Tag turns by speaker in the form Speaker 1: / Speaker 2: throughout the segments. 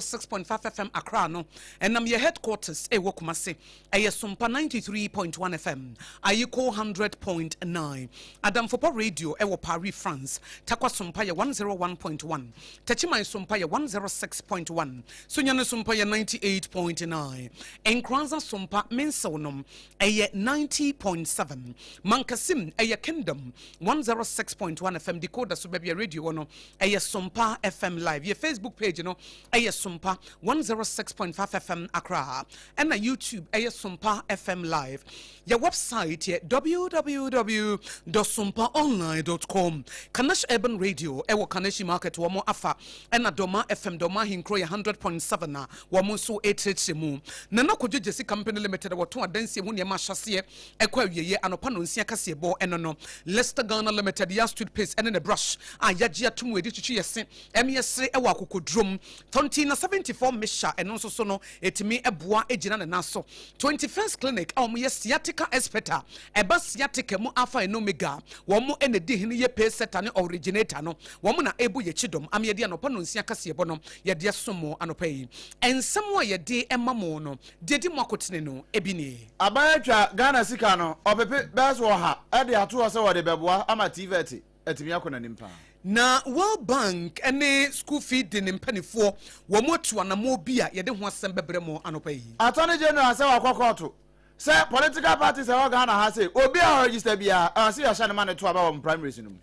Speaker 1: 106.5 FM Accra no, ɛnam yɛ headquarters ɛwɔ Kumase, ɛyɛ Sompa 93.1 FM, Ayiko 100.9, Adamfopa Radio ɛwɔ Paris, France, Tarkwa Sompa yɛ 101.1, Techiman Sompa yɛ 106.1, Sunyani Sompa yɛ 98.9, Nkoranza Sompa Mensew nom ɛyɛ 90.7, Mankasim ɛyɛ Kingdom 106.1 FM, decoder so baabi a radio wɔ no ɛyɛ Sompa FM Live. Yɛ Facebook page no ɛyɛ Sompa 106.5 FM Accra, ɛna YouTube ɛyɛ Sompa FM Live. Yɛ website yɛ www.sompaonline.com. Kanash Urban Radio ɛwɔ Kanashi Market wɔn afa, ɛna Dɔma FM Dɔma Ahenkuro yɛ 100.7 a wɔn nso ɛkyerɛkyerɛ mu. Nana Kodwo Gyesi Company Limited wɔtɔn adansie ho nneɛma ahyɛseɛ ɛkɔ awieɛ anɔpa no nsia kaseɛ bɔ ɛno no. Lester Ghana Limited yɛ toothpaste ɛne ne brush a yɛagye atom edi twitwi yɛ se ɛmi yɛsere ɛwɔ akokodrom. Tontina 74 mixture ɛno nso so no ɛtumi ɛboa egyina ne nan so. 21st Clinic a wɔn yɛ sciatica expert a ɛba sciatica mu alpha and omega, wɔn ɛna di hene yɛ pace setter ne originator no, wɔn na ebu yɛ kyidɔm ama yɛde anɔpa no nsia kaseɛ bɔ no yɛde asom mo anɔpa yi. Nsɛm a yɛde ɛma mo no deɛ di mu akotene no ebi nie.
Speaker 2: Aban atwa Ghana sika no ɔpepe bɛyɛ so 100 ɛde ato hɔ sɛ wɔde bɛboa ama TVET atumi akɔ n'anim paa.
Speaker 1: Na World Bank ne school fee de ne mpanimfoɔ wɔn atu anammɔ bi a yɛde ho asɛm bɛbrɛ mo anɔpa yi.
Speaker 2: Attorney General sɛ wakɔ kɔɔto sɛ political parties ɛwɔ Ghana ha sɛ obi a ɔregister biara ɛwɔ sɛ yɛhyɛ no ma ne to aba wɔ primaries no mu.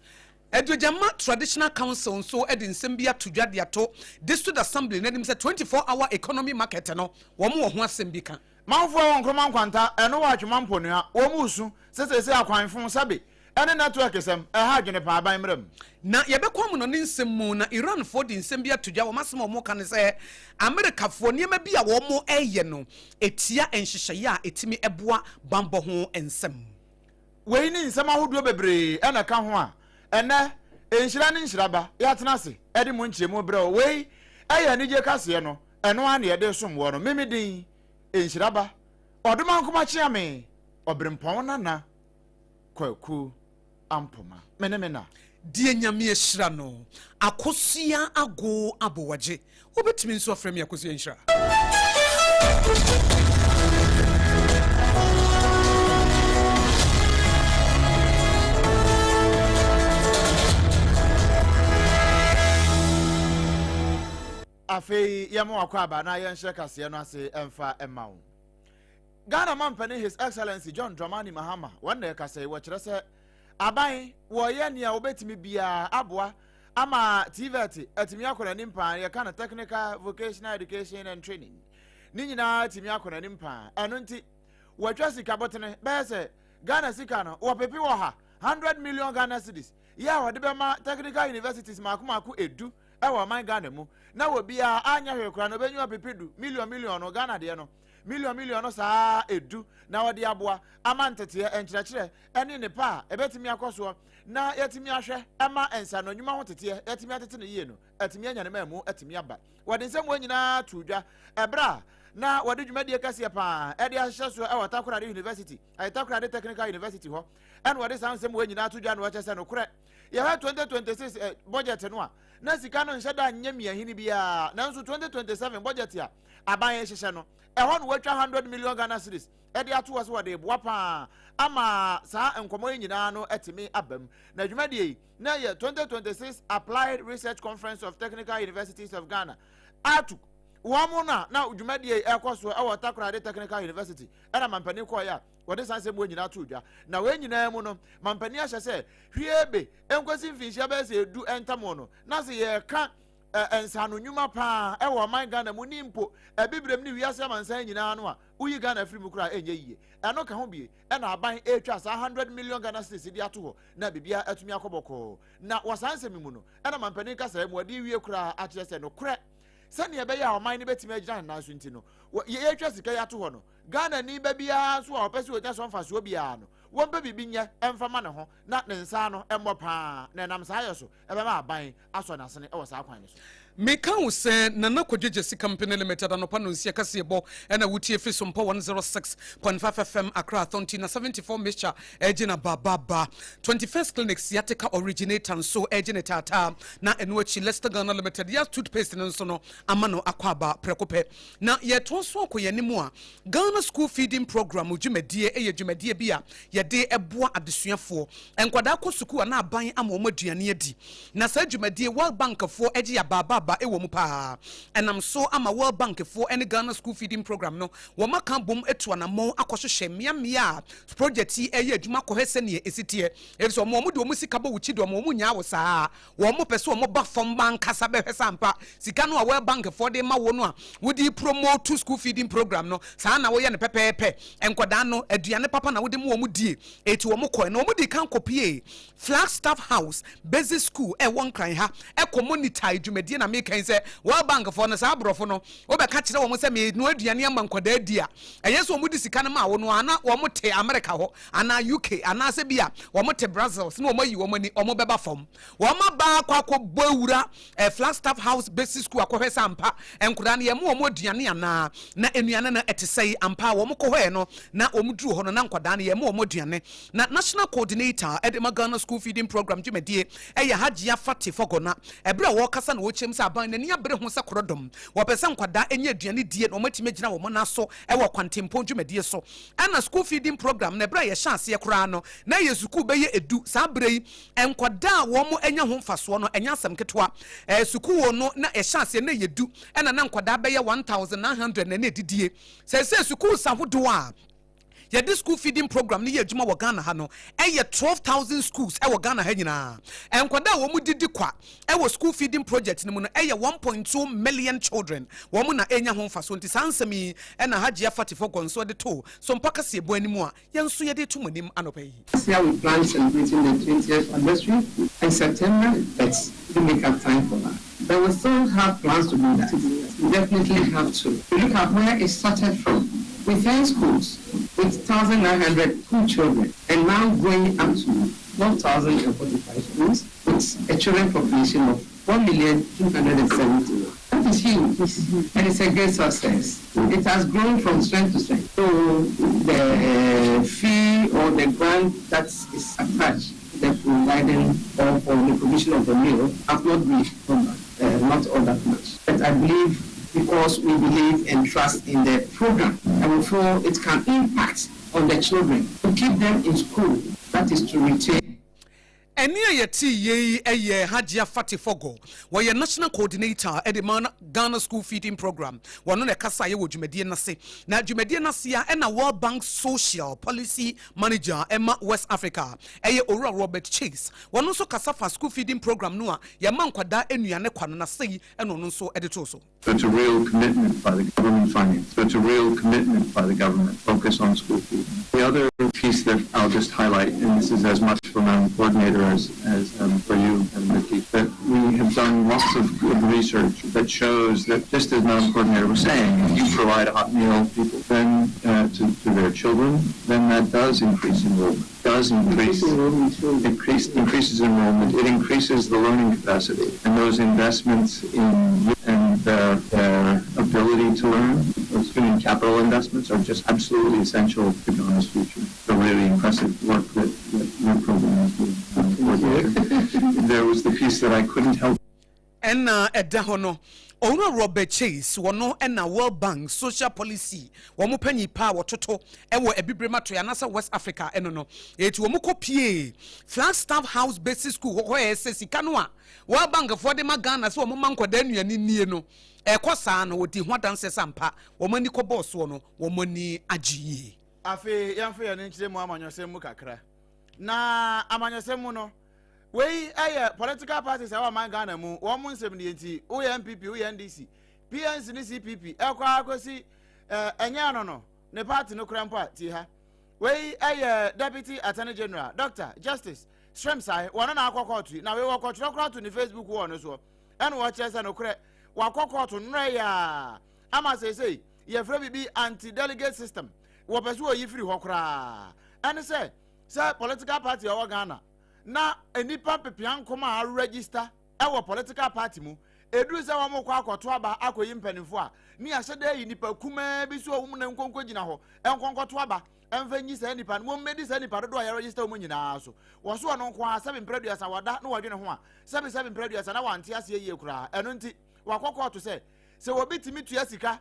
Speaker 1: Aduogyama Traditional Council nso de nsɛm bi ato dwa de ato District Assembly n'anim sɛ 24 hour economy market no wɔn wɔ ho asɛm bi ka.
Speaker 2: Manfoɔ wɔ Nkroma Nkwanta ɛno wɔ Atwema Mponua wɔn mu su sɛ sɛsɛ akwanfo sɛbe ɛne network sɛm ɛha adwene paa aban mmerɛ mu.
Speaker 1: Na yɛbɛkɔ amono ne nsɛm mu na Iranfoɔ de nsɛm bi ato dwa. Wɔn asɛm a wɔn ka ne sɛ Amerikafoɔ nneɛma bi a wɔn ɛyɛ no etia nhyehyɛeɛ a etimi ɛboa bambɔ ho nsɛm.
Speaker 2: Wei ne nsɛm ahodoɔ bebree ɛna ɛka ho a ɛnɛ Nhyira ne Nhyira Ba yɛatena ase ɛde mo nkyerɛmu brɛ wo. Wei ɛyɛ anigye kaseɛ no ɛno ara na yɛde som woɔ no. Meme din Nhyira Ba Ɔdomankoma Kyeame Ɔberempɔn Nana Kwaku Ampoma. Me ne me na.
Speaker 1: Deɛ Nyame ahyira no, Akosua Ago Abowagye. Wobɛtumi nso afrɛ me Akosua Nhyira.
Speaker 2: Afei yɛma wakɔ aba na yɛnhyɛ kaseɛ no ase ɛmfa ɛma wo. Ghana mampanin His Excellency John Dramani Mahama wɔn na ɛkasa yi. Wɔkyerɛ sɛ aban wɔyɛ nea wɔbɛtumi biara aboa ama TVET atumi akɔ n'anim paa. Yɛka no Technical Vocational Education and Training ne nyinaa atumi akɔ n'anim paa. Ɛno nti wɔatwa sika bɔtene bɛyɛ sɛ Ghana sika no wɔpepe wɔ ha 100 million Ghana cedis yɛ a wɔde bɛma technical universities mako mako 10 ɛwɔ ɔman Ghana mu, na wɔ biara anyɛ hwee koraa na ɔbɛnyi ɔpepe 10 million million no, Ghana deɛ no million million no saa 10, na wɔde aboa ama nteteɛ, nkyerɛkyerɛ ɛne nnepa a ɛbɛtumi akɔ soɔ na yɛtumi ahwɛ ɛma nsa no nnwuma ho teteɛ yɛtumi atete no yie no atumi anya ne ma mu atumi aba. Wɔde nsɛm wɔn nyinaa to dwa ɛberɛ a na wɔde dwumadie kɛseɛ paa ɛde ahyehyɛ soɔ ɛwɔ Takoradi University, ɛyɛ Takoradi Technical University hɔ, ɛna wɔde saa nsɛm wɔn nyinaa to dwa. Na wɔkyɛ sɛ nokorɛ yɛhwɛ 2026 budget no a na sika no nhyɛ da nyɛ mmiahini biara, nanso 2027 budget a aban hyehyɛ no ɛhɔ no wɔatwa 100 million Ghana cedis ɛde ato hɔ sɛ wɔde boa paa ama saa nkɔmɔ yi nyinaa no ɛtumi aba mu. Na dwumadie yi na yɛ 2026 Applied Research Conference of Technical Universities of Ghana, ARTUC, wɔn mo na na dwumadie yi ɛkɔ so ɛwɔ Takoradi Technical University, ɛna mampanin kɔɔeɛ a wɔde saa nsɛm wɔn nyinaa to dwa. Na wɔn nyinaa mu no mampanin ahyɛ sɛ hwie be nkosi mfinhyia bɛyɛ sɛ 10 ntam no na sɛ yɛka nsano nnwuma paa ɛwɔ ɔman Ghana mu ne mpo Abibirem ne wiase amansan nyinaa no a woyi Ghana firi mu koraa ɛnyɛ yie. Ɛno ka ho bie ɛna aban ɛretwa saa 100 million Ghana cedis de ato hɔ na biribiara atumi akɔ bɔkɔɔ. Na wɔ saa nsɛm mu no ɛna mampanin kasa mu wɔde wie koraa akyerɛ sɛ nokorɛ sɛnea ɛbɛyɛ a ɔman no bɛtumi agyina ne nan so nti no yɛtwa sika yi ato hɔ no, Ghana ni ba biara nso a ɔpɛ sɛ ɔnya so mfasoɔ biara no wɔmpɛ biribi nyɛ ɛmfa ma ne ho na ne nsa ano mmɔ paa, na ɛnam saa yɛ so ɛbɛma aban asɔ n'asene wɔ saa kwan no so.
Speaker 1: Meka wo sɛ Nana Kwadwo Gyasi Company Limited anɔpa nonsia kaseɛbɔ ɛna wotie firi Sompa 106.5 FM Accra Athɔnti na 74 Mixture ɛregye na ba ba ba 21st Clinic Sciatica Originator nso ɛregye ne taataa na ɛno akyi Leicester Ghana Limited Yas Toothpaste no nso no ama no akɔ aba prɛko pɛ na yɛtoa so akɔ yɛn anim a Ghana School Feeding Program dwumadie yɛ dwumadie bi a yɛde boa adesuafoɔ nkwadaa kɔ sukuu a na aban ama wɔn aduane adi Na saa dwumadie World Bank foɔ gye abaabaaba wɔ mu paa. Ɛnam so ama World Bank foɔ ne Ghana School Feeding Programme no wɔn aka abom atu anamɔn akɔhwehwɛ mmea mmea a project yi ɛyɛ adwuma akɔhwɛ sɛdeɛ ɛsi teɛ. Efisɛ wɔn wɔn de wɔn sika bɔ wo kyidɔm wɔn nnyaa wo saa. Wɔn pɛ sɛ wɔn ba fam ankasa bɛhwɛ sɛ ampa sika no a World Bank foɔ de ma wo no a wode repromote school feeding programme no saa na woyɛ no pɛpɛɛpɛ. Nkwadaa no aduane papa na wode ma wɔn die. Eti wɔn kɔɛ na wɔn dii kan kɔpuee Flagstaff House Basic School a ɛwɔ Nkran ha kɔ monitae dwumadie na meka yi sɛ World Bank foɔ no saa aborɔfo no wobɛka kyerɛ wɔn sɛ menoa aduane ama nkwadaa di a ɛyɛ sɛ wɔn de sika no ma wo no a na wɔn te America hɔ anaa UK anaasɛ bi a wɔn te Brussels na wɔn ayi wɔn ani wɔn bɛba fam wɔn aba akɔ akɔ bɔ awura eh, Flagstaff House Basic School akɔhwɛ sɛ ampa nkwadaa no yɛma wɔn aduane anaa na nnuane no ɛte sɛe ampa wɔn kɔhɔɛ no na wɔn duru hɔ no na nkwadaa no yɛma wɔn aduane Na National Coordinator de ma Ghana School Feeding Programme dwumadie yɛ Hajia Fati Fogona. Ɛberɛ a wɔrekasa na wɔrekyerɛ mu sɛ aban n'ani abere ho sɛ korodom. Wɔpɛ sɛ nkwadaa nya aduane die na wɔatumi agyina wɔn nan so wɔ kwantempɔn dwumadie so. Ɛna School Feeding Programme no ɛberɛ a yɛhyɛ aseɛ koraa no na ɛyɛ sukuu bɛyɛ edu. Saa berɛ yi nkwadaa a wɔanya ho mfasoɔ no ɛnyɛ asɛm ketewa. Sukuu no na yɛhyɛ aseɛ na ɛyɛ du ɛna na nkwadaa bɛyɛ 1900 na na ɛdidie. Seesei sukuus ahodoɔ a Yɛde school feeding program no yɛ adwuma wɔ Ghana ha no, ɛyɛ 12,000 schools wɔ Ghana ha nyinaa. Nkwadaa a wɔn didi kwa wɔ school feeding project no mu no yɛ 1.2 million children. Wɔn na ɛrenya ho mfasoɔ. Nti saa nsɛm yi na Hajia Fatifo Gɔnsoɔ de too Sompa Kaseɛbɔ anim a yɛn nso yɛde reto mo anim anɔpa yi.
Speaker 3: This year we plan celebrating the 20th anniversary in September but didn't make up time for that. But we still have plans to do that. We definitely have to. We look at where it started from with 10 schools with 1,900 school children and now going up to 12,045 schools with a children population of 1,270,000. That is huge and it's a great success. It has grown from strength to strength. So the fee or the grant that is attached to the providing or for the provision of the meal have not been uh, not all that much. But I believe because we believe and trust in the program and we feel it can impact on the children to keep them in school, that is to retain.
Speaker 1: Ɛnne a yɛtee yei yɛ Hajia Fati Fogo. Wɔyɛ National Coordinator de ma Ghana School Feeding Programme. Wɔno na ɛkasaeɛ wɔ dwumadie no ase. Na dwumadie no ase a ɛna World Bank Social Policy Manager ma West Africa ɛyɛ Owura Robert Chase. Wɔno nso kasa fa School Feeding Programme no a yɛma nkwadaa nnuane kwa no na sei na ɔno nso de too so.
Speaker 4: So it's a real commitment by the government finance. So it's a real commitment by the government focus on school feeding. The other piece that I'll just highlight, and this is as much for Madam Coordinator as, as um, for you, Madam Ricky, that we have done lots of good research that shows that, just as Madam Coordinator was saying, if you provide a hot meal to people, then uh, to, to their children, then that does increase enrollment does increase increase, increases enrollment. It increases the learning capacity, and those investments in and their, their ability to learn, those human capital investments are just absolutely essential to Ghana's future. The really impressive work that, that your program is doing. Um, there was the piece that I couldn't help
Speaker 1: Ɛna ɛda hɔ no, Owura Robert Chase, wɔno na World Bank Social Policy wɔn panyin pa a wɔtoto wɔ Abibirem Atɔeɛ anaasɛ West Africa no no. Eti wɔn kɔ piee Flagstaff House Basic School hɔ kɔhwɛɛ sɛ sika no a World Bank foɔ de ma Ghana sɛ wɔn ma nkwadaa nnuane nnie no, ɛkɔ saa no, wɔdii ho adanseɛ sɛ ampa wɔn ani kɔbɔɔ soɔ no, wɔn ani agye yie.
Speaker 2: Afei yɛmfa yɛn ani nkyerɛ mu amanyɔsɛm mu kakra. Na amanyɔsɛm mu no, Wei yɛ political parties a ɛwɔ ɔman Ghana mu wɔn mo nsɛm nie nti woyɛ NPP woyɛ NDC PNC ne CPP ɛkɔ ara kɔsi ɛnyɛ ano no ne party no kora mpo a tie ha wei yɛ Deputy Attorney General Doctor Justice Srem Sai wɔn na akɔ kɔɔto yi na wei wɔkɔtwerɛ koraa to ne Facebook wɔ no soɔ ɛna wɔkyerɛ sɛ nokorɛ wakɔ kɔɔto nnorɛ yɛ ama seesei yɛfrɛ biribi anti-delegate system wɔpɛ so wɔyi firi hɔ koraa ɛne sɛ sɛ political party a ɛwɔ Ghana na nnipa mpepeankom a aregister wɔ political party mu. Ɛduru sɛ wɔrekɔ akɔto aba akɔyi mpanimfoɔ a, ne yɛahyɛ da ayi nnipa kumaa bi so a wɔn na nkɔnkɔgyina hɔ nkɔnkɔto aba mfa nyi saa nnipa no, wɔmmɛdi saa nnipa dodoɔ a yɛregister wɔn nyinaa so. Wɔ so ɔno nko ara, sɛbe mprɛ aduasa wɔda na wɔdwene ho a, sɛbe sɛbe mprɛ aduasa na wɔante aseɛ yie koraa. Ɛno nti, wakɔ kɔɔto sɛ, sɛ obi tumi tua sika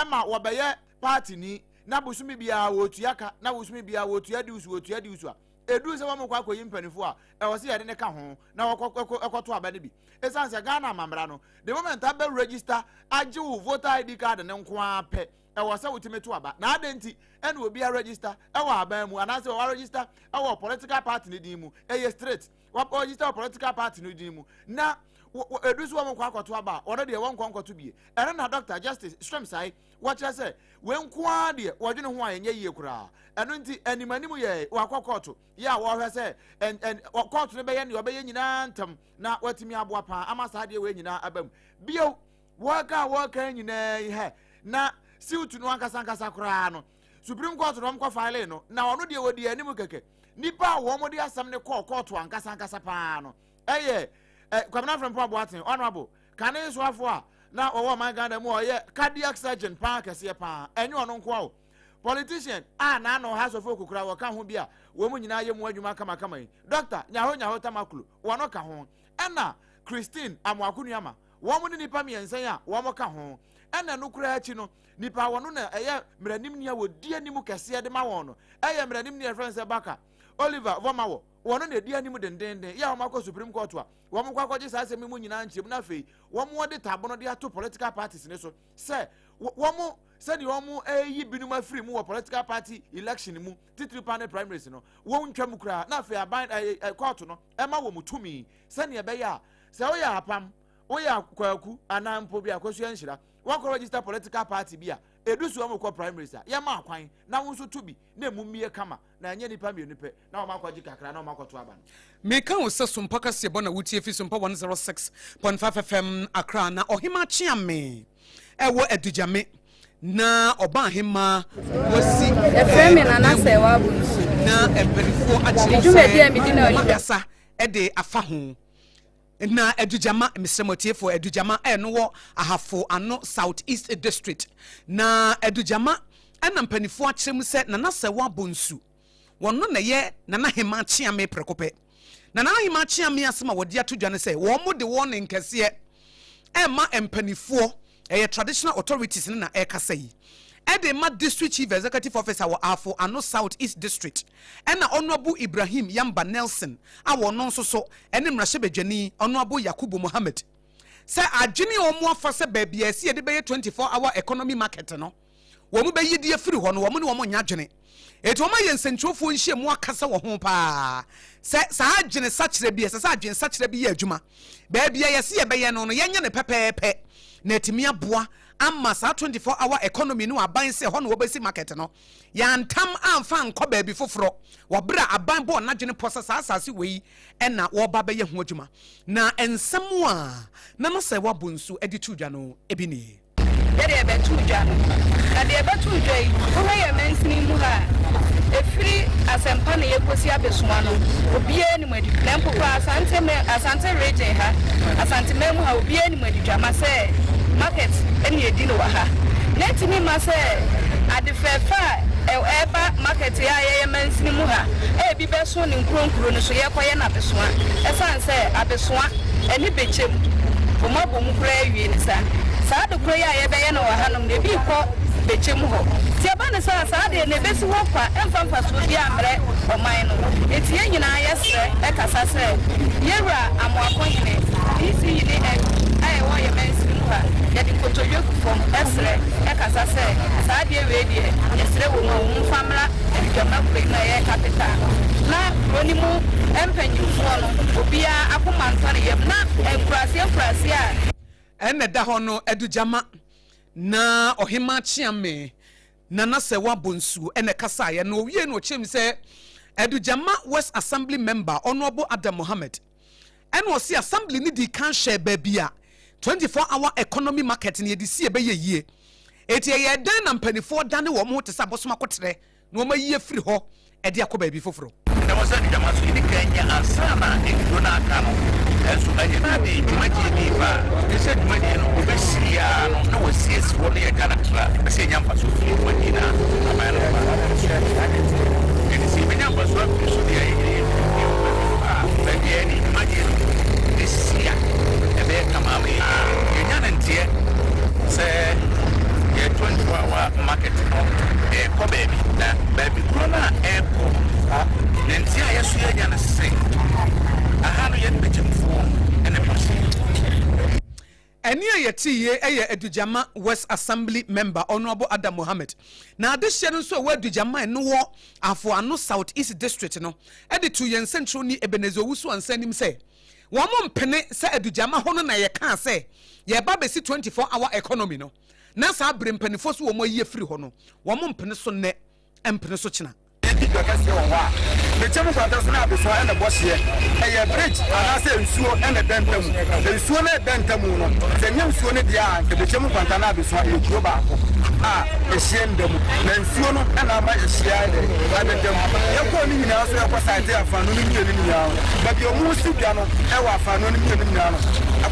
Speaker 2: ma wɔbɛyɛ paatini na bosome biara wɔtua ka na bosome biara wɔtua dues wɔtua dues a, Ɛduru sɛ wɔkɔ akɔyi mpanimfoɔ a, ɛwɔ sɛ yɛde no ka ho na wɔkɔ kɔto aba no bi. Ɛsiane sɛ Ghana amammara no, the moment abɛ register agye wo voter ID card no nko ara pɛ, ɛwɔ sɛ wotumi to aba. Na adɛn nti ɛna obi aregister wɔ aban mu anaasɛ wɔaregister wɔ political party no din mu? Ɛyɛ straight. Wɔregister wɔ political party no din mu na ɛduru sɛ wɔkɔ akɔto aba a, wɔn deɛ wɔnkɔ nkɔto bie. Ɛno na Dr. Justice Srem-Sai Wɔkyerɛ sɛ, wei nko ara deɛ wɔdwene ho a ɛnyɛ yie koraa. Ɛno nti, animanim yɛ wakɔ kɔɔto yɛ a wɔrehwɛ sɛ ɛn ɛn kɔɔto no bɛyɛ nea ɔbɛyɛ nyinaa ntɛm na watumi aboa paa ama saa adeɛ wei nyinaa aba mu. Bio, wɔreka a wɔreka nyinaa yi hɛ na siwtu no ankasa ankasa koraa no, Supreme Court na wɔkɔ faele no, na ɔno deɛ wɔdi anim kɛkɛ. Nipa a wɔde asɛm no kɔɔ kɔɔto ankasa ankasa paa no ɛyɛ ɛ Kwabena Frimpong Boateng, Honourable, kane soafo a na ɔwɔ ɔman Ghana mu a ɔyɛ cardiac surgeon paa kɛseɛ paa, ɛnyɛ ɔno nkoa o. Politician a n'ano House of Folk koraa wɔka ho bi a wɔn nyinaa yɛ mu adwuma kamakama yi, Doctor Nyaho Nyaho Tamaklo, wɔn ka ho. Ɛna Christine Amoako Nuama, wɔn ne nnipa mmiɛnsa yi a wɔn ka ho. Ɛna ɛno koraa akyi no, nipa a wɔn na ɛyɛ mmaranimni a wɔdi anim kɛseɛ de ma wɔn no, ɛyɛ mmaranimni a yɛfrɛ no sɛ Baka Oliver Vormawor, wɔn na ɛdi anim dendenden yɛ a wɔn akɔ Supreme Court a wɔn kɔ akɔgye saa asɛm yi mu nyinaa nkyerɛmu na afei wɔn de tabono de ato political parties ne so sɛ wɔn sɛdeɛ wɔn reyi binom afiri mu wɔ political party election mu titiri pa ne primaries no wɔn ntwa mu koraa na afei aban ɛɛ ɛ kɔɔto no ɛma wɔn tumi sɛdeɛ ɛbɛyɛ a sɛ woyɛ apam woyɛ kwaku anaa mpo bi akɔsua nhyira wɔkɔ register political party bi a edu so wɔn kɔ primaries a yɛma akwan na wɔn nso to bi na emu mmie kama na ɛnyɛ nnipa mmienu pɛ na wɔakɔgye kakra na wɔakɔto aba no.
Speaker 1: Meka wo sɛ Sompa kaseɛbɔ na wotie fi Sompa 106.5 FM Accra na Ɔhemaa Kyeame ɛwɔ Adugyame na Ɔba Ahemaa wasi
Speaker 5: Yɛfrɛ me Nana Sɛwa Bonsu.
Speaker 1: na mpanifoɔ akyerɛ
Speaker 5: Me dwumadi a
Speaker 1: sɛ
Speaker 5: medi no
Speaker 1: wɔn
Speaker 5: Adwuma.
Speaker 1: akasa de afa ho. Na Adugyama, mesrɛ mo atiefoɔ, Adugyama ɛno wɔ Ahafo Ano South East District. Na Adugyama ɛna mpanifoɔ akyerɛ mu sɛ Nana Sɛwa Bonsu, wɔno na ɛyɛ Nana Hemaa Kyeame prɛko pɛ. Na Nana Hemaa Kyeame asɛm a wɔde ato dwa ne sɛ wɔn de wɔn nkɛseɛ ɛma mpanifoɔ, ɛyɛ traditional authorities no na ɛrekasa yi, ɛde ma District Chief Executive Officer wɔ Ahafo Ano South East District, ɛna Honourable Ibrahim Yamba Nelson a wɔno nso so ɛne mmarahyɛbadwani Honourable Yakubu Mohammed sɛ adwene a wɔn afa sɛ baabi a ɛsɛ yɛde bɛyɛ 24 hour economy market no wɔn bɛyi de afiri hɔ no wɔn ne wɔn nyɛ adwene. Enti wɔn ayɛ nsɛnkyerɛwfoɔ nhyiamu akasa wɔ ho paa sɛ saa adwene sakyera bi ɛsɛ sɛ adwene sakyera bi yɛ adwuma baabi a yɛse yɛbɛyɛ no no yɛnyɛ no pɛpɛɛpɛ na atumi aboa ama saa 24 hour economy no aban sɛ ɛhɔ na wɔbɛsi market no yɛantam amfa ankɔ baabi foforɔ wɔ berɛ a aban bɔɔ n'adwene pɔ sɛ saa asase wei na wɔreba abɛyɛ ho adwuma. Na nsɛm a Nana Serwaa Bonsu de too dwa no bi nie.
Speaker 5: Yɛde ɛbɛtoo dwa no. Na deɛ ɛbɛtoo dwa yi, wohwɛ yɛn mansini mu ha a, ɛfiri Asɛmpa na yɛkɔsi Abesoa no, obiara nim adi. Na mpo koraa Asante me, Asante region ha, Asanteman mu ha, obiara nim Adidwama sɛ market na yɛdi no wɔ ha. Na ɛtumi ma sɛ ade fɛɛfɛ a ɛba market yi a yɛyɛ mansini mu ha a ebi bɛso ne nkuro nkuro no so yɛkɔyɛ no Abesoa. Ɛsiane sɛ Abesoa ɛne Bɛkyɛm wɔn abɔ mu koraa awie ne saa. Saa ade korɔ yi a yɛbɛyɛ no wɔ hanom no ebi rekɔ Bɛkyɛm hɔ. Nti ɛba no saa a, saa adeɛ no ɛbɛsi hɔ kwa ɛmfa mfasoɔ biara mmrɛ ɔman no. Nti yɛn nyinaa yɛsrɛ kasa sɛ Yɛwura Amoako Hene, DCE ne MP a yɛwɔ yɛn mansini mu ha, yɛde nkotodwe gu fam srɛ kasa sɛ saa adeɛ wei deɛ yɛsrɛ wɔn a wɔn mfa mmra Adidwama kuro yi mu a ɛyɛ capital no na kuro no mu mpanyinfoɔ no obiara akoma ntɔ ne yam na nkuraseɛ nkuraseɛ a.
Speaker 1: Ɛna ɛda hɔ no Adugyama na Ɔhemaa Kyeame Nana Serwaa Bonsu na ɛkasaeɛ na ɔwiee no ɔkyerɛɛ mu sɛ Adugyama West Assembly Member Honourable Adam Mohammed ɛna ɔse Assembly no dii kan hwɛɛ baabi a 24 hour economy market no yɛde si ɛbɛyɛ yie enti ɛyɛɛ dɛn na mpanifoɔ dane wɔn ho te sɛ abosom akoterɛ na wɔayi afiri hɔ de akɔ baabi foforɔ.
Speaker 6: Na ɛwɔ sɛ adugyama nso yɛdi kan nya ansa na nkuro no a aka no nso anya. Na de dwumadie bi reba a, ɛsɛ sɛ dwumadie no wɔbɛsi ara no na wɔasi asi hɔ na yɛagya no atra. Yɛpɛ sɛ yɛnya mfasoɔ firi dwumadie no a aban no ba no so. Ɛnti sɛ yɛbɛnya mfasoɔ afiri so deɛ a, yɛnyini yɛn mfiri bio baabi pa a baabi a yɛde dwumadie no si a ɛbɛyɛ kama ama yɛn. Yɛnya no nteɛ sɛ yɛn 24 hour market no ɛrekɔ baabi, na baabi korɔ no a ɛrekɔ no, ne nteɛ a yɛso yɛanya no sɛ aha no yɛne Bɛkyɛmfoɔ na ɛbɔ hyeɛ.
Speaker 1: Ɛnne a yɛtee yei yɛ Adugyama West Assembly Member Honourable Adam Mohammed. Na adehyeɛ no nso a ɛwɔ Adugyama a ɛno wɔ Ahafo Ano South East District no de too yɛn nsɛnkyerɛwni Ebenezer Owusu Ansah anim sɛ wɔn mpene sɛ Adugyama hɔ no na yɛkaa sɛ yɛreba abɛsi 24 hour economy no na saa bere mpaninfoɔ so wɔn ayi afiri hɔ no wɔn mpene so nnɛ mpene so kyena.
Speaker 7: Yɛdi dwa kɛseɛ wɔ hɔ a, mekyɛ mu kwanta so na abesoa na ɛbɔ hyeɛ. Ɛyɛ bridge anaasɛ nsuo na ɛda ntamu. Nsuo no a ɛda ntamu no, sɛ ɛnyɛ nsuo no deɛ a, anka bɛkyɛ mu kwanta na abesoa ɛyɛ kuro baako a ɛhyeɛ nda mu. Na nsuo no na ama ɛhyeɛ ayɛ dɛn? Abɛda mu. Yɛkɔɔ ne nyinaa nso yɛkɔ saete afaanu no mmienu nyinaa no, baabi a wɔresi dwa no wɔ afaanu no mmienu nyinaa no,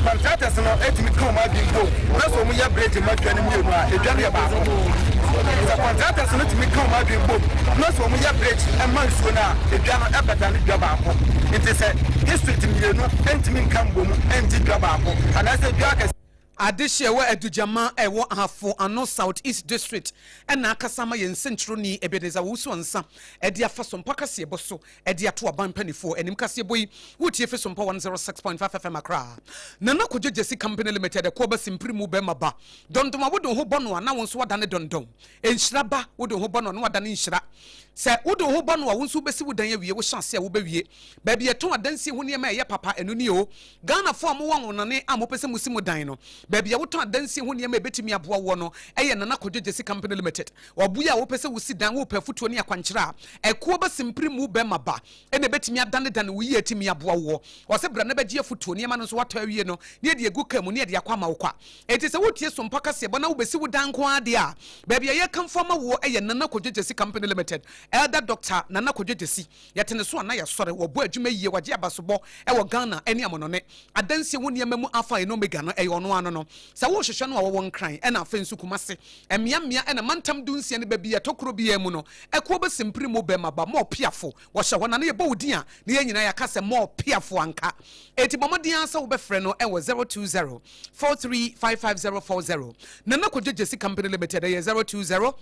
Speaker 7: contractors no tumi ka wɔn adwene bom na sɛ wɔyɛ bridge ma dwa no mmienu a, edwa no yɛ baako. Sɛ contractors no tumi ka wɔn adwene bom na sɛ wɔyɛ bridge ma nsuo no a, edwa no bɛdane dwa baako. Nti sɛ district mmienu ntumi nka mbom ngye dwa baako anaasɛ dwa akɛse.
Speaker 1: Adehye a ɛwɔ Adugyama a ɛwɔ Ahafo Ano South East District na akasa ama yɛn nsɛnkyerɛwni Ebenezer Owusu Ansah de afa Sompa kaseɛbɔ so de ato aban mpaninfoɔ anim. Kaseɛbɔ yi woretie firi Sompa 106.5 FM Accra. Nana Kojo Gyasi Company Limited ɛkoɔ ba simpiri mu bɛrima ba dɔndɔn a wode wo ho bɔ no a na wo nso woadane dɔndɔn. Nhyira ba wode wo ho bɔ no a na woadane nhyira. Sɛ wode wo ho bɔ no a wo nso wobɛsi wo dan awie, wohyɛ ase a wobɛwie. Baabi a yɛtɔn adansie ho nneɛma a ɛyɛ papa, ɛno nie o. Ghanafoɔ a mowɔ anwonane a mopɛ sɛ mosi mo dan no, baabi a wotɔn adansie ho nneɛma a ɛbɛtumi aboa woɔ no yɛ Nana Kojo Gyasi Company Limited. Ɔboa a wopɛ sɛ wosi dan, worepɛ afotuo ne akwankyerɛ a, ɛkoɔ ba simpiri mu bɛma ba na ɛbɛtumi adanedane wo yie atumi aboa woɔ. Ɔse bra na bɛgye afotuo, nneɛma no nso woatɔ awie no na yɛde agu kaa mu na yɛde akɔ ama wo kwa. Enti sɛ woretie Sompa kaseɛbɔ na wobɛsi wo dan nko ara deɛ a, baabi a yɛrekamfo ama woɔ yɛ Nana Kojo Gyasi Company Limited, Elder Doctor Nana Kojo Gyasi. Yɛte ne so a na yɛsɔre. Wɔbɔ adwuma yie, wɔagye abasobɔ wɔ Ghana ne amonɔne. Adansie ho nneɛma mu Alpha and Omega no, ɛyɛ ɔno ara no no. Sɛ worehwehwɛ no a, wɔwɔ Nkran ɛna afei nso Kumase. Mmea mmea ɛna mantam dunsia ne baabi a ɛtɔ kuro biara mu no, ɛkoɔ bɛsi mpire mu bɛma ba. Mɔɔ Piafo, wɔhyɛ hɔ na na yɛbɔ wo din a, na yɛn nyinaa yɛaka sɛ Mɔɔ Piafo anka. Enti bɔ mmɔden ara sɛ wobɛfrɛ no wɔ 020 43 55040. Nana Kojo Gyasi Company Limited, ɛyɛ 020.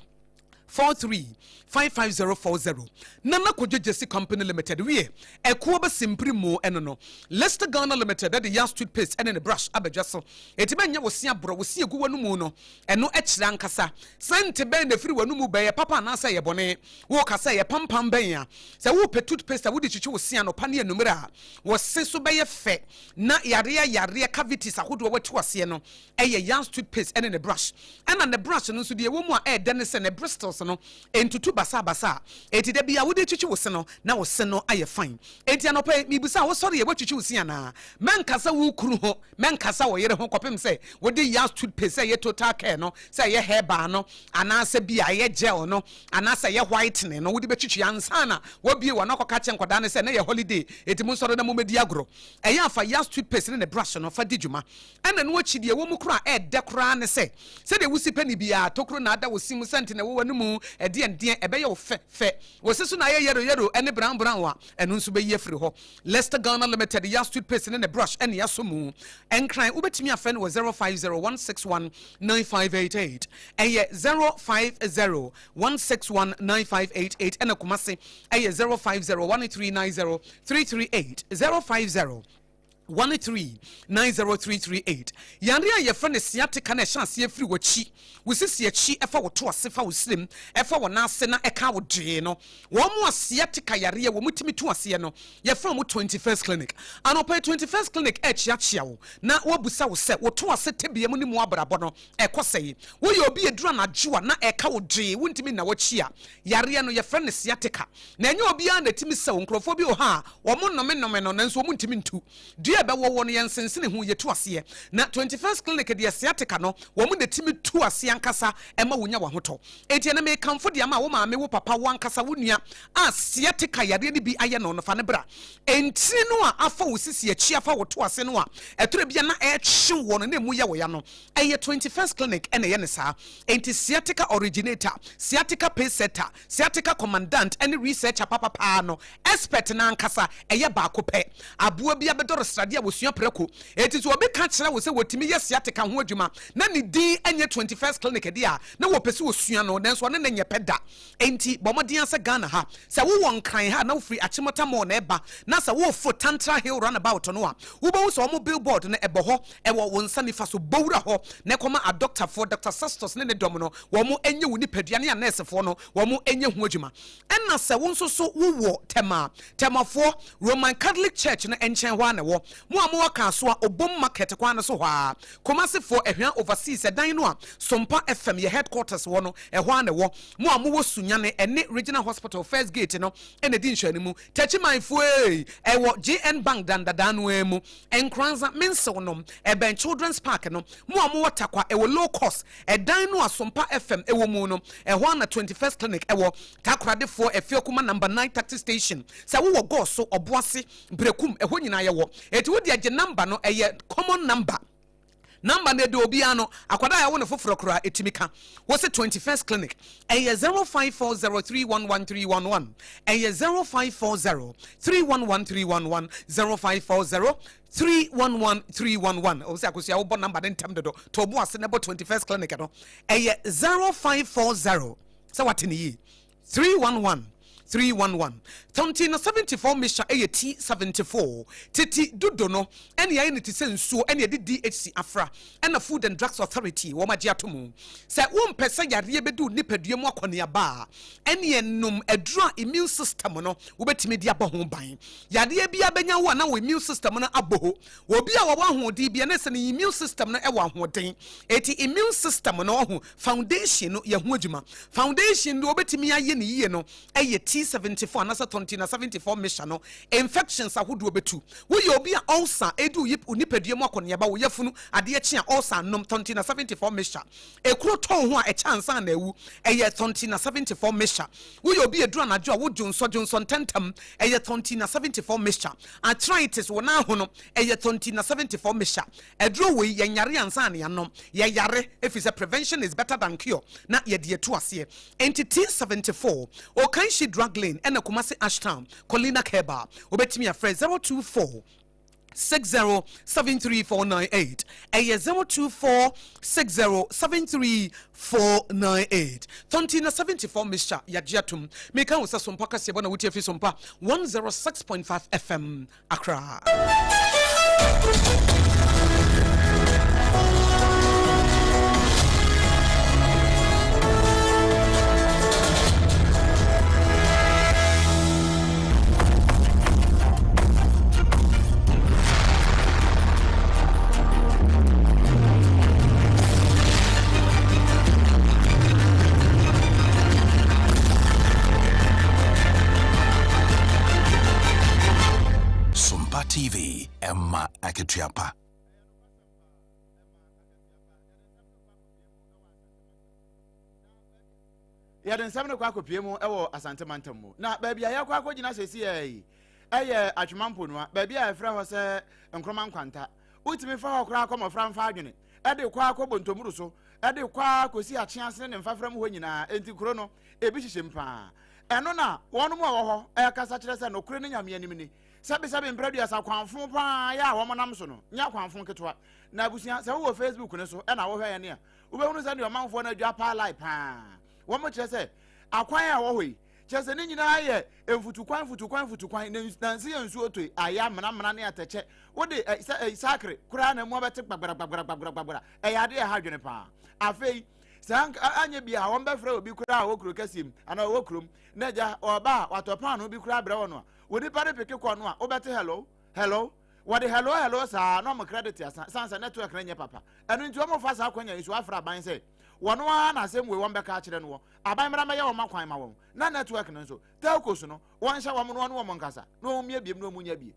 Speaker 1: 43 55040 Nana Kojo Gyasi Company Limited Wiɛ, ɛkoɔ bɛ simpiri mu ɛno no Lester Ghana Limited ɛde Yas toothpaste ɛne ne brush abɛdwa so Enti mɛnyɛ wo se aborɔ, wo se egu w'anomu no ɛno ɛkyerɛ ankasa Sɛnte bɛn na ɛfiri w'anomu ba, ɛyɛ papa anaasɛ ɛyɛ bɔne? Woka sɛ ɛyɛ pampam bɛn a? Sɛ wopɛ toothpaste a wode twitwi wo se anɔpa ne anumere a, wo se so bɛyɛ fɛ na yareɛ yareɛ cavities ahodoɔ watu aseɛ no ɛyɛ Yans toothpaste ɛne ne brush. Ɛna ne brush no nso deɛ ɛwɔ mu a ɛyɛ dɛ ne sɛ ne bristles no ɛntutu basabasa. Enti da biara wode twitwi wo se no na wo se no ayɛ fine. Enti anɔpa yi mebisa wo sɔre yɛ woatwitwi wo se anaa? Mɛnkasa wo kunu ho, mɛnkasa wo yere ho kɔpem sɛ wode Yans toothpaste sɛ ɛyɛ total care no, sɛ ɛyɛ herbal no anaasɛ bi a ɛyɛ gel no anaasɛ ɛyɛ whitening no wode bɛtwitwi ansa na woabue w'ano akɔka akyerɛ nkwadaa no sɛ ɛnɛ yɛ holiday enti monsɔre na mommɛdi agorɔ. Ɛyɛ a fa Yans toothpaste ne ne brush no fa di dwuma. Ɛna ɛno akyi deɛ ɛwɔ mu koraa a ɛɛdɛ koraa ne sɛ, sɛdeɛ wosi pɛ no biara, tokuro na ada wo se mu, sɛnte na ɛwɔ w'anomu, ɛdeɛn deɛn, ɛbɛyɛ wo fɛ fɛ. Wo se so na ayɛ yɛro yɛro ne brown brown a, ɛno nso bɛyi afiri hɔ. Lester Ghana Limited, Yas toothpaste ne ne brush ne asɔ mu. Nkran, wobɛtumi afrɛ no wɔ 0501619588. Ɛyɛ 0501619588 ɛna Kumasi ɛyɛ 0501390338, 050. 13 90338 Yare a yɛfrɛ no sciatica na ɛhyɛ aseɛ firi w'akyi, wo sisi akyi, ɛfa wo to ase, fa wo srem, ɛfa wo nan ase na ɛka wo gyee no. Wɔn a sciatica yareɛ wɔn tumi to aseɛ no, yɛfrɛ wɔn 21st Clinic. Anɔpa yi 21st Clinic rekyeakyea wo na wɔabusa wo sɛ wo to ase tebea mu ne mu abrabɔ no ɛkɔ sɛn? Woyɛ obi a ɛduru anadwo a na ɛka wo gyee, wontumi nna w'akyi a, yareɛ no yɛfrɛ no sciatica. Na ɛnyɛ obiara na ɛtumi sa o, nkurɔfoɔ bi wɔ hɔ a wɔn nnome nnome no nanso wɔn ntumi ntu. Dua Dua a ɛbɛwɔ woɔ no, yɛnsensene ho, yɛtu aseɛ. Na 21st Clinic deɛ sciatica no, wɔn na ɛtumi tu aseɛ ankasa ma wonya w'ahotɔ. Enti ɛnnɛ mekamfo de ama wo maame, wo papa, wo ankasa, wo nua a sciatica yareɛ no bi ayɛ no no, fa no bra. Ntini no a afa wo sisi akyi afa wo to ase no a ɛtɔrɔ bi a na ɛretwe woɔ no na ɛmu yɛ wo ya no, ɛyɛ 21st Clinic na ɛyɛ no saa. Enti sciatica originator, sciatica pacesetter, sciatica commandant ne researcher papapaa no, expert no ankasa, ɛyɛ baako pɛ. Aboa bi abɛdɔre sradeɛ a wɔsua prɛko. Enti sɛ obi ka kyerɛ wo sɛ wɔtumi yɛ sciatica ho adwuma na ne din nyɛ 21st Clinic deɛ a, na wɔpɛ sɛ wɔsua no, nanso ɔne no nyɛ pɛ da. Enti bɔ mmɔden ara sɛ Ghana ha, sɛ wowɔ Nkran ha na wofiri Achimota Mall na ɛreba na sɛ woreforo Tantra Hill Runabout no a, wobɛhu sɛ wɔn billboard no ɛbɔ hɔ, ɛwɔ wo nsa nifa so. Bɔ wura hɔ na kɔma adɔktafoɔ, Doctor Sestus ne ne dɔm no, wɔn nyɛ wo nipadua ne anɛɛsefoɔ no, wɔn nyɛ ho adwuma. Ɛna sɛ wo nso so wowɔ Tema a, Temafoɔ, Roman Catholic Church no nkyɛn hɔ ara na ɛwɔ. Mo a mowɔ Kasoa, Obom Market kwan no so hɔ ara. Kumasefoɔ, Ahwea Overseas ɛdan no a Sompa FM yɛ headquarters wɔ no, ɛhɔ ara na ɛwɔ. Mo a mowɔ Sunyani, ɛne Regional Hospital first gate no na ɛdi nhwɛanimu. Takyimanfoɔ ei, ɛwɔ JN Bank dan dadaa no ara mu. Nkoranza, Mensew nom, ɛbɛn Children's Park no. Mo a mowɔ Tarkwa, ɛwɔ Low Cost ɛdan no a Sompa FM wɔ mu no, ɛhɔ ara na 21st Clinic wɔ. Takoradefoɔ, Afiakuma Number 9 Taxi Station. Sɛ wowɔ Gɔɔso, Ɔboase, Berekum, ɛhɔ nyinaa yɛwɔ. Enti wo deɛ gye number no, ɛyɛ common number. Number no ɛda obiara ano, akwadaa a yɛawo no foforɔ koraa ɛtumi ka. Wo se 21st Clinic, ɛyɛ 0540311311, ɛyɛ 0540311311, 0540 311311. Ɔwɔ sɛ Akosua wobɔ number no ntɛm dodo, to bo ase na bɔ 21st Clinic no, ɛyɛ 0540, sɛ wate ne yie, 311 311 Tɔnti na 74 mixture ɛyɛ T74 tete dodo no ɛne ayɛ no te sɛ nsuo ɛne ɛde DHC afra ɛna Food and Drugs Authority wɔn agye ato mu sɛ wompɛ sɛ yareɛ bɛdi wo nipadua mu akɔneaba a ɛneɛ nom aduro a immune system no wobɛtumi de abɔ ho ban. Yareɛ biara bɛnya wo a na wo immune system no abɔ ho. Obi a wɔwɔ ahoɔden biara na ɛsɛ ne immune system no ɛwɔ ahoɔden. Eti immune system no ɔho foundation no yɛ ho adwuma. Foundation no wobɛtumi ayɛ ne yie no ɛyɛ T74 anaasɛ Tontina 74 mixture no. Infections ahodoɔ bɛtu. Woyɛ obi a ulcer ɛdi wo nipadua mu akɔneaba, wo yafunu adeɛ kye a ulcer nom Tontina 74 mixture. Ekuro tɔ wo ho a ɛkyɛ ansa na awu, ɛyɛ Tontina 74 mixture. Woyɛ obi a ɛduru anadwo a wo dwonsɔ dwonsɔ ntɛntɛm, ɛyɛ Tontina 74 mixture. Arthritis, wo nan ho no, ɛyɛ Tontina 74 mixture. Aduro wei, yɛnyare ansa na yɛanom. Yɛyare, ɛfiri sɛ prevention is better than cure, na yɛde atu aseɛ. Enti T74, Okanshi Drug Lane, ɛna Kumasi Ashtown, Colina Herbal. Wobɛtumi afrɛ 024 60 73498. Ɛyɛ 024 60 73498. Tontina 74 mixture, yɛagye atom. Meka wo sɛ Sompa kaseɛbɔ na wotie fi Sompa 106.5 FM. Accra.
Speaker 6: Sompa TV, ɛma akatua pa.
Speaker 2: Yɛde nsɛm no kɔ akɔpie mu wɔ Asante mantam mu. Na baabi a yɛkɔ akɔgyina seesei yi yɛ Atwema Mponua, baabi a yɛfrɛ hɔ sɛ Nkroma Nkwanta. Wotumi fa hɔ koraa kɔ mmɔfra mfa adwene de kɔ akɔ Bontomuru so de kɔ ara kɔsi Akyease ne ne mfafra mu hɔ nyinaa. Enti kuro no, ebi hyehyɛ mu paa. Ɛno na wɔn a wɔwɔ hɔ rekasa kyerɛ sɛ nokore ne Nyame anim ni. Sɛbesɛbe mprɛ aduasa kwanfo paa yɛ a wɔnam so no nyɛ akwanfo nketewa. Na abusua, sɛ wowɔ Facebook no so na wohwɛ yɛn a, Wobɛhunu sɛdeɛ ɔmanfoɔ no adwa paa lai paa. Wɔn kyerɛ sɛ akwan a ɛwɔ hɔ yi, kyerɛ sɛ ne nyinaa yɛ mfutukwan mfutukwan mfutukwan na nansi yɛ nsuo tɔ yi ayɛ amena ne atɛkyɛ. Wode ɛ sɛ ɛ sakre koraa na mu abɛte gbagbara gbagbara gbagbara gbagbara. Ɛyɛ adeɛ ɛha adwene paa. Afei sɛ anyɛ bi a wɔn bɛfrɛ obi koraa a ɔwɔ kuro kɛseɛ mu anaa ɔwɔ kurom na agya ɔba a watɔ paano bi koraa brɛ wɔn a onipa no peke kɔ no a wobɛte hello hello. Wɔde hello hello saa na wɔn credit asa san sɛ network no nyɛ papa. Ɛno nti wɔn fa saa akwanya yi so afrɛ aban sɛ wɔn ara na asɛm wei wɔn bɛka akyerɛ no wɔ aban mmra mmɛyɛ wɔn akwan ma wɔn na network no nso telcos no wɔn hyɛ wɔn no wɔn wɔn nkasa na wɔn mmie biem na wɔn nya bie.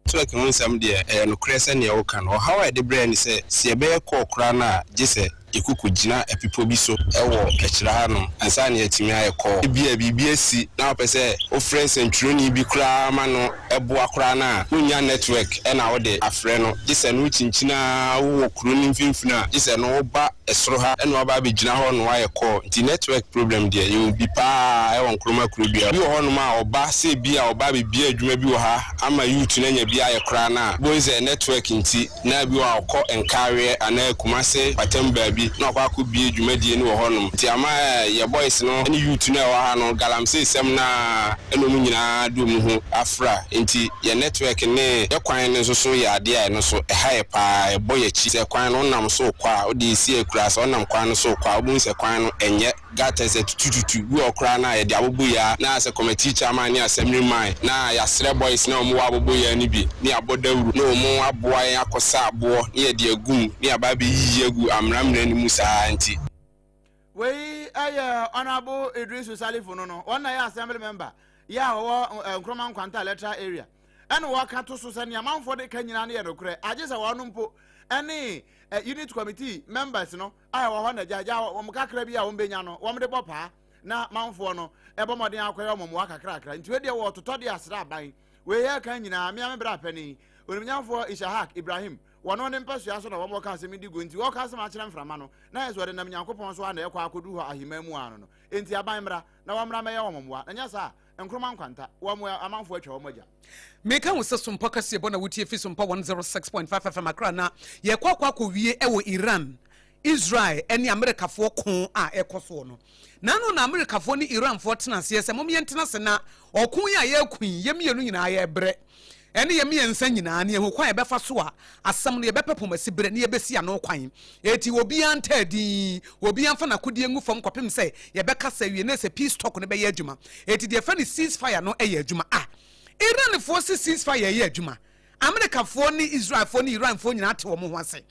Speaker 8: Network ho nsɛm deɛ, ɛyɛ nokorɛ sɛ neɛ woka no. Ɔhaw a ɛde brɛ yɛn ne sɛ, sɛ yɛbɛyɛ call koraa no a, gye sɛ yɛkɔkɔgyina ɛpepɔ bi so wɔ akyire hanom ansa na yɛatumi ayɛ call. Ebia biribi asi na wopɛ sɛ wofrɛ nsɛntwerɛni bi koraa ma no boa koraa no a, wonnya network na wode afrɛ no. Gye sɛ no wokyinkyini ara wowɔ kuro no mfimfini a, gye sɛ no woba soro ha na waba abɛgyina hɔ na wayɛ call. Nti network problem deɛ, yɛwɔ bi pa ara wɔ Nkrumah kuro dua. Bi wɔ hɔnom a ɔba sɛ ebia ɔba abɛbue adwuma bi wɔ ha ama youth no anya bi ayɛ koraa no a, wobɛhu sɛ network nti na bi wɔ hɔ a ɔkɔ Nkareɛ anaa Kumase mpatam baabi na wakɔ akɔbue dwumadie no wɔ hɔnom. Nti ama yɛ boys no ne youth no a ɛwɔ ha no galamsey sɛm no ara na wɔn nyinaa de wɔn ho afra. Nti yɛ network ne yɛ kwan no nso so yɛ adeɛ a ɛno nso ɛha yɛ pa ara, ɛbɔ yɛ akyi. Sɛ kwan no wonam so rekɔ a, wode resi akuraa sɛ wonam kwan no so rekɔ a, wobɛhu sɛ kwan no ɛnyɛ. Gutters atutututu bi wɔ hɔ koraa no a yɛde aboboyaa na sɛ committee chairman ne assembly man na yɛasrɛ boys no a wɔwɔ aboboyaa no bi ne yɛabɔ dawuro na wɔn aboa yɛn akɔsa aboɔ ne yɛde agu mu ne yɛaba abɛyiyi agu amena amena no mu saa nti.
Speaker 2: Wei yɛ Honourable Iddrisu Salifu no no, wɔn na yɛ Assembly member yɛ a wɔwɔ Nkrumah Nkwanta Electoral Area. Ɛna wɔka to so sɛ nea amanfoɔ de ka nyinaa no yɛ nokorɛ, agye sɛ wɔn mpo ne unit committee members no a ɛwɔ hɔ na gyaagyaa wɔn kakra bi a wɔbɛnya no wɔde bɔ paa na manfoɔ no ɛbɔ mmɔden akɔyɛ wɔn mmoa kakrakra. Nti wei deɛ wɔtotɔ de asra aban. Wei yɛ kan nyinaa mmea me bra panin onimnyamfoɔ Ishahak Ibrahim wɔno ne mpɛsoa so na wɔn wɔka asɛm di gu. Nti wɔka asɛm akyerɛ mframa no na yɛ sɛ wɔde nam Nyankopɔn so a na ɛkɔ akɔdu hɔ ahemman mu ano no. Nti aban mmra na wɔmmra mɛyɛ wɔn mmoa na nyɛ saa Nkrumah nkwanta, wɔn amanfoɔ atwa wɔn agya.
Speaker 1: Meka wo sɛ Sompa kaseɛbɔ na wotie fi Sompa 106.5 FM Accra na yɛkɔ akɔ akɔwie wɔ Iran, Israel ne Amerikafoɔ ko a ɛkɔ soɔ no. Naano na Amerikafoɔ ne Iranfoɔ tena aseɛ sɛ mom yɛntena ase na ɔko yi a yɛreko yi yɛn mmienu nyinaa yɛrebrɛ ɛne yɛn mmiɛnsa nyinaa ne yɛhu kwan a yɛbɛfa so a asɛm no yɛbɛpɛ pomasi berɛ ne yɛbɛsi ano kwan. Enti obiara ntaa din, obiara mfa n'akodeɛ ngu fam kɔpem sɛ yɛbɛkasa awie na sɛ peace talk no bɛyɛ adwuma. Enti deɛ yɛfrɛ no cease fire no yɛ adwuma. Ah! Iranfoɔ se cease fire yɛ adwuma. Amerikafoɔ ne Israelfoɔ ne Iranfoɔ nyinaa te wɔn ho ase.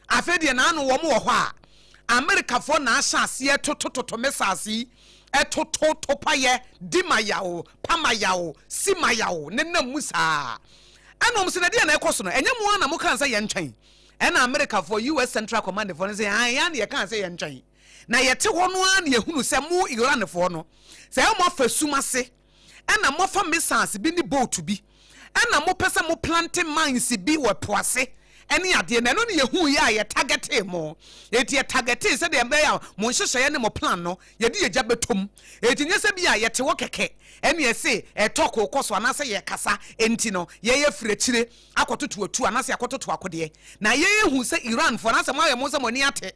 Speaker 1: Afei deɛ naano wɔn wɔ hɔ a, Amerikafoɔ na ahyɛ aseɛ totototo missiles yi, ɛtoto topayɛ, di ma yaw, pa ma yaw, si ma yaw, nenam mu saa. Ɛna wɔn se na deɛ na ɛkɔ so no, ɛnyɛ mo ara na mokaa sɛ yɛntwɛn? Ɛna Amerikafoɔ, US Central Command foɔ no se, aane, yɛn ara na yɛkaa sɛ yɛntwɛn. Na yɛte hɔ no ara na yɛhunu sɛ mo Iranfoɔ no, sɛ moafa sum ase, ɛna moafa missiles bi ne boat bi, ɛna mopɛ sɛ mo plante mines bi wɔ po ase ɛne adeɛ, na ɛno na yɛhuiɛ a yɛ targetee mo. Enti yɛ targetee sɛdeɛ ɛbɛyɛ a mo nhyehyɛeɛ ne mo plan no, yɛde yɛ gya bɛtɔ mu. Enti nyɛ sɛ bi a yɛte hɔ kɛkɛ ɛne yɛse ɛtɔ kɔ so anaasɛ yɛkasa, enti no yɛyɛ firi akyire akɔtoto atuo anaasɛ yɛakɔtoto akodeɛ. Na yɛhu sɛ Iranfoɔ, anaasɛ moayɛ mo sɛ mo ani ate,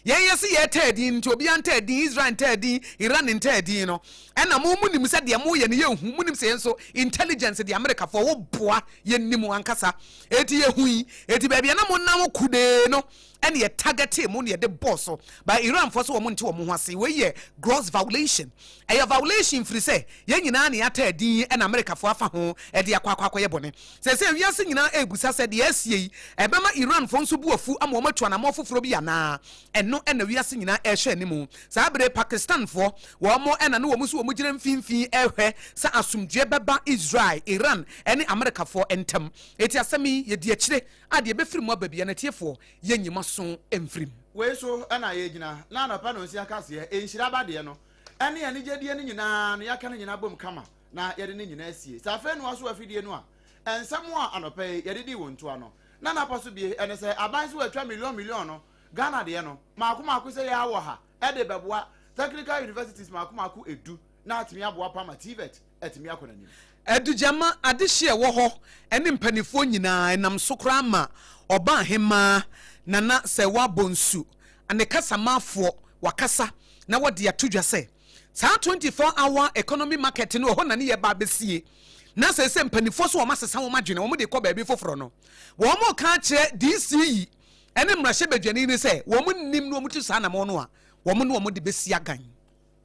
Speaker 1: yɛn yɛse yɛtaa din nti obiara ntaa din, Israel ntaa din, Iran ntaa din no, ɛna mo monim sɛ deɛ moyɛ no yɛnhu, monim sɛ yɛn nso intelligence deɛ Amerikafoɔ wo boa yɛnim ankasa, enti yɛhui, enti baabi a na monam kudee no ɛna yɛ targetee mo na yɛde bɔɔ so, but Iranfoɔ sɛ wɔn nte wɔn ho ase, wei yɛ gross violation, ɛyɛ violation firi sɛ yɛn nyinaa na yɛataa din ɛna Amerikafoɔ afa ho ɛde akɔ akɔ akɔyɛ bɔne. Seesei wiase nyinaa rebisa sɛ, 'Deɛ asie yi, ɛbɛma Iranfoɔ nso bo afu ama wɔatu anammɔn foforɔ bi anaa? Ɛno na wiase nyinaa rehwɛ anim. Saa berɛ yi, Pakistanfoɔ, wɔn na ne wɔn nso wɔgyina mfimfini rehwɛ sɛ asomdwoeɛ bɛba Israel, Iran ne Amerikafoɔ ntam. Enti asɛm yi, yɛdi akyire a deɛ ɛbɛfiri mu aba biara no, atiefoɔ, yɛnyi mo aso mfiri mu.
Speaker 2: Wei so na yɛgyina na anɔpa nonsia kaseɛ, nhyira ba deɛ no, ɛne anigyedeɛ no nyinaa no, yɛaka ne nyinaa bom kama. na yɛde ne nyinaa sie. Sɛ afei na waso afidie no a, nsɛm a anɔpa yi yɛde dii wɔn ntoa no, na n'apa so bie ɛne sɛ aban so atwa million million no, Ghana deɛ no, maako maako sɛ yɛa wɔ ha ɛde bɛboa technical universities maako maako edu na atumi aboa pa ma TVET atumi akɔ n'anim.
Speaker 1: Adugyama adehye a ɛwɔ hɔ ne mpaninfoɔ nyinaa ɛnam so koraa ma Ɔbaahemaa Nana Sɛɛwaa Bonsu ne kasamafoɔ wakasa na wɔde ato dwa sɛ Saa 24 hour economy market no ɛhɔ na ne yɛ ba abɛsie na seesei mpanimfoɔ so wɔn asesa wɔn adwene wɔn de kɔ baabi foforɔ no wɔn reka akyerɛ DC yi ɛne mmarahyɛbadwani no sɛ wɔn nnim na wɔn tu saa anamɔn no a wɔn ne wɔn de bɛsi agan.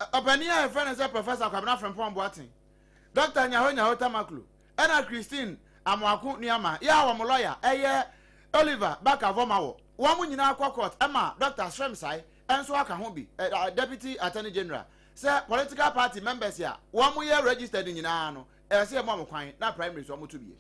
Speaker 2: Ɔpanin a yɛfrɛ no sɛ Professor Kwabena Frimpong Boateng, Dɔkta Nyaho Nyaho Tamaklo, ɛna Christine Amoako Nuamah yɛ a wɔn lɔya ɛyɛ Oliver Barker Vormawor, wɔn nyinaa kɔ court ɛma Dɔkta Srem-Sai nso aka ho bi, Deputy Attorney General, sɛ political party members a wɔyɛ registered nyinaa no, Ɛsɛ sɛ yɛma wɔn kwan na primary nso wɔto bi.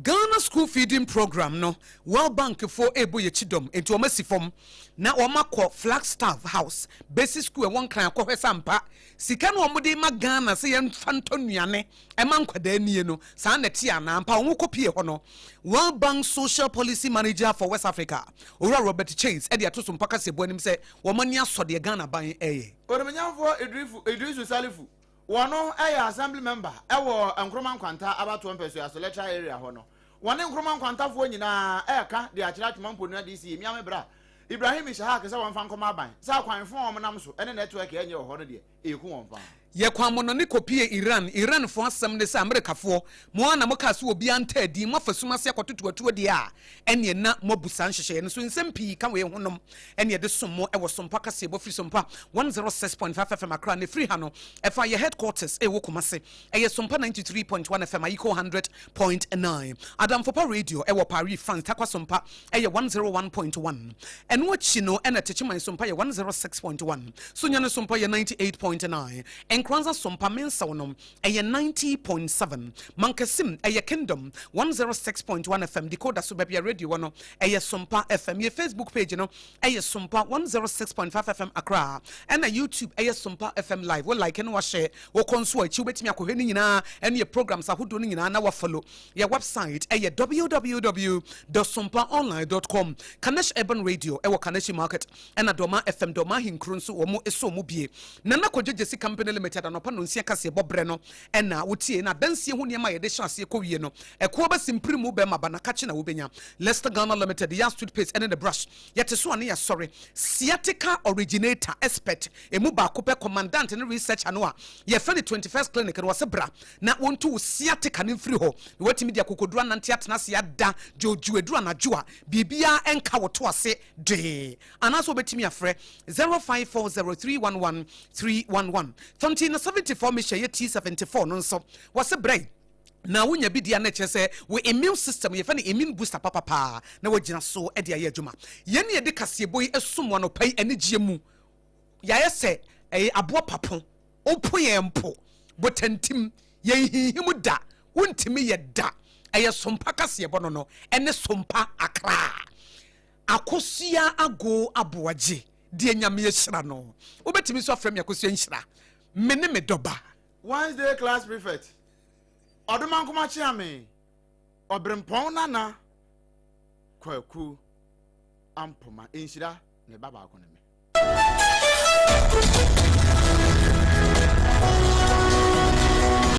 Speaker 1: Ghana School Feeding Programme no, World Bank foɔ rebɔ yɛn kyidɔm, enti wɔn asi fam na wɔn akɔ Flagstaff House Basic School ɛwɔ Nkran akɔhwɛ sɛ ampa sika no a wɔde rema Ghana sɛ yɛmfa ntɔ nnuane ɛma nkwadaa nie no, saa na ɛteɛ anaa. Ampa wɔn kɔpie hɔ no, World Bank Social Policy Manager for West Africa, Owura Robert Chase de ato so mpa kaseɛbɔ anim sɛ wɔn ani asɔ deɛ Ghana aban reyɛ.
Speaker 2: Onimuonyamfoɔ Iddrisu Salifu Wɔno yɛ Assembly member wɔ Nkrumah Nkwanta abatoɔ mpɛsoaso Electoral Area hɔ no. Wɔne Nkrumah Nkwantafoɔ nyinaa reka de akyerɛ Atwema Mponua DC Miame Bra Ibrahim Ishahak sɛ wɔmfa nkɔma aban sɛ akwanfo a wɔnam so ne network a ɛnyɛ wɔ hɔ no deɛ ɛreku wɔn paa.
Speaker 1: Yɛ kwammɔnɔne kɔpie Iran, Iranfoɔ asɛm ne sɛ Amerikafoɔ, mo ara na mokaa sɛ obiara ntaa din, moafa sum ase akɔtoto atuo deɛ a, ɛneɛ na moabu saa nhyehyɛeɛ no so. Nsɛm pii ka wei ho nom ɛne yɛde som mo wɔ Sompa Kaseɛbɔ firi Sompa 106.5 FM Accra na ɛfiri ha no ɛfa yɛ headquarters ɛwɔ Kumase ɛyɛ Sompa 93.1 FM Ayiko 100.9 Adamfopa Radio ɛwɔ Paris France Tarkwa Sompa ɛyɛ 101.1 ɛno akyi no ɛna Techiman Sompa yɛ 106.1 Sunyani Sompa yɛ 98.9 Nkoranza Sompa Mensaw no ɛyɛ 90.7 Mankasim ɛyɛ Kingdom 106.1 FM Decoder so baabi a radio wɔ no ɛyɛ Sompa FM Yɛ Facebook page no ɛyɛ Sompa 106.5 FM Accra ɛna YouTube ɛyɛ Sompa FM Live Wo like na wahyɛ wo kɔ nso akyi wobɛtumi akɔhwɛ ne nyinaa ɛne yɛ programs ahodoɔ no nyinaa na wafollow Yɛ website ɛyɛ www.sompaonline.com Kanesh Urban Radio ɛwɔ Kaneshi Market Ɛna Dormaa FM, Dormaa Ahenkuro nso wɔn soo mu bie. Nana Kwadwo Gyasi Company Limited anɔpa nnɔnsia kaseɛbɔ berɛ no ɛna wotie na adansie ho nneɛma a yɛde hyɛ aseɛ kɔ wie no ɛkoɔ bɛsi mpirimu bɛma ba na kakye na wobɛnya. Lester Ghana Limited, Yas Toothpaste ɛne ne brush yɛte so a ne yɛasɔre. Sciatica Originator Expert ɛmu baako pɛ Commandant ne Researcher no a yɛfrɛ no 21st Clinic no wɔse bra na wɔntu wo sciatica no mfiri hɔ na woatumi de akokoduro anante atena ase ada dwoodwoo aduru anadwo a biribiara ɛnka wo to ase dwee anaasɛ wobɛtumi afrɛ 0540311311 Tɔnti na 74 mehyɛ yɛ T74 no nso wɔse brɛ na wonya bi di a na ɛkyerɛ sɛ wo immune system yɛfɛ no immune booster papapaa na wagyina so de ayɛ adwuma. Yɛn ne yɛde kaseɛbɔ yi som wɔ anɔpa yi anigyeɛ mu. Yɛayɛ sɛ ɛyɛ aboa papo, wopo yɛn mpo, botantim, yɛnhinhim da, wontumi yɛ da. Ɛyɛ Sompa kaseɛbɔ no no ɛne Sompa Accra. Akosua Agoo Aboagye, deɛ Nyame ahyira no. Wobɛtumi nso afrɛ me Akosua Nhyira. Me ne me dɔba.
Speaker 2: Wednesday class prefect, Ɔdomankoma Kyeame, Ɔberempɔn Nana Kwaku Ampoma Nhyira ne ba baako ne me.